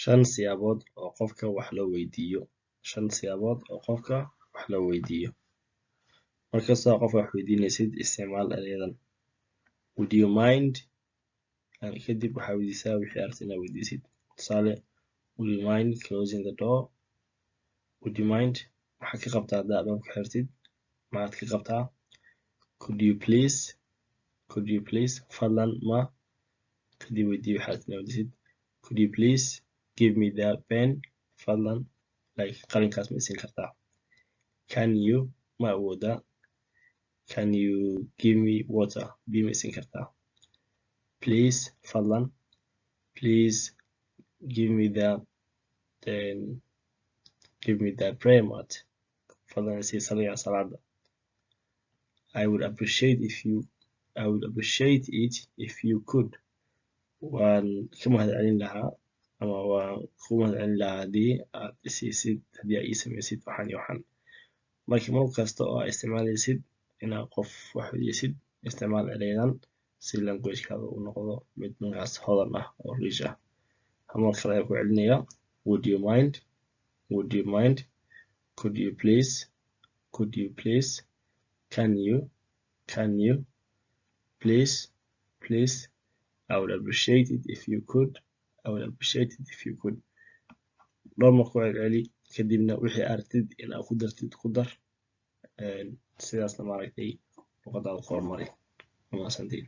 Shan siyaabood oo qofka wax loo weydiiyo. Shan siyaabood oo qofka wax loo weydiiyo. Markasta qofka wax weydiinaysid, isticmaal erayadan: "Would you mind?" Kadib waxaa weydiisaa wixii aad rabtid inaad weydiisid. Tusaale, "Would you mind closing the door?" Would you mind, maxaad ka qabtaa haddaa albaabka xirtid? Maxaad ka qabtaa? "Could you please?" "Could you please?" Fadlan ma. Kadib weydii waxaad rabtid inaad weydiisid. "Could you please give me that pen?" Fadlan, like, qalinkaas ma isiin kartaa? "Can you?" Ma awoodaa? "Can you give me water?" Biyo ma isiin kartaa? "Please," fadlan. "Please give me the prayer mat." Fadlan isii saliga salaada. I would appreciate it if you could." Waan ka mahadcelin lahaa ama waan ku mahadcelin lahaa haddii aad isiisid, haddii aad ii samaysid waxaan iyo waxaan. Marka mar kasta oo aad isticmaalaysid inaad qof wax weydiisid, isticmaal erayadan si language-kaada uu noqdo mid markaas hodan ah oo rich ah. Mar kale ayaan ku celinaya: "Would you mind?" "Would you mind?" "Could you please?" "Could you please?" "Can you?" "Can you?" "Please." "Please." "I would appreciate it if you could." "I would appreciate it if you could." Dhowr mar ku celceli, kadibna wixii aragtid in aad ku dartid ku dar. Sidaasna maaragtay luqadaada ku horumari. Waa mahadsantihiin.